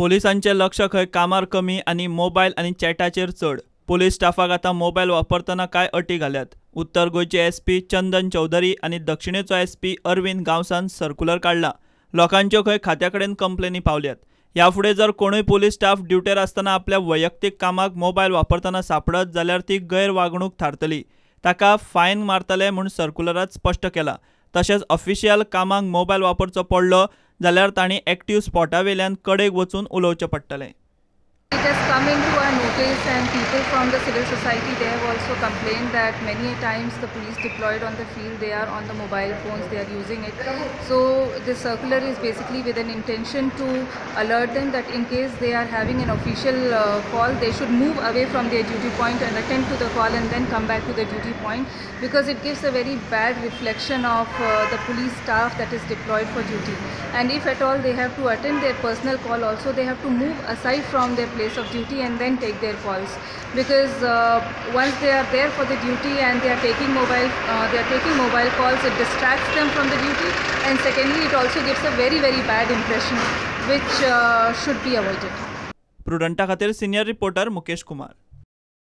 पोलिसांचें लक्ष खंय कामार कमी आनी मोबायल आनी चॅटाचेर चड. पोलीस स्टाफाक आतां मोबायल वापरतना कांय अटी घाल्यात. उत्तर गोंयचे एसपी चंदन चौधरी आनी दक्षिणेचो एसपी अरविंद गांवसान सर्कुलर काडला. लोकांच्यो खंय खात्या कडेन कंप्लेनी पावल्यात. ह्या फुडें जर कोणूय पोलीस स्टाफ ड्युटेर आसतना आपल्या वैयक्तीक कामाक मोबायल वापरतना सापडत जाल्यार ती गैरवागणूक थारतली. ताका फायन मारतले म्हूण सर्कुलरांत स्पश्ट केलां. तशेंच ऑफिशियल कामाक मोबायल वापरचो पडलो जाल्यार तांणी एक्टिव्ह स्पॉटावेल्यान कडेक वचून उलोवचें पडटलें. It has come into our notice and people from the civil society, they have also complained that many a times the police deployed on the field, they are on the mobile phones, they are using it. So this circular is basically with an intention to alert them that in case they are having an official call, they should move away from their duty point and attend to the call and then come back to the duty point, because it gives a very bad reflection of the police staff that is deployed for duty. And if at all they have to attend their personal call also, they have to move aside from their place of duty and then take their calls, because once they are there for the duty and they are taking mobile calls, it distracts them from the duty, and secondly it also gives a very very bad impression which should be avoided. प्रुडंटा खातीर senior reporter Mukesh Kumar.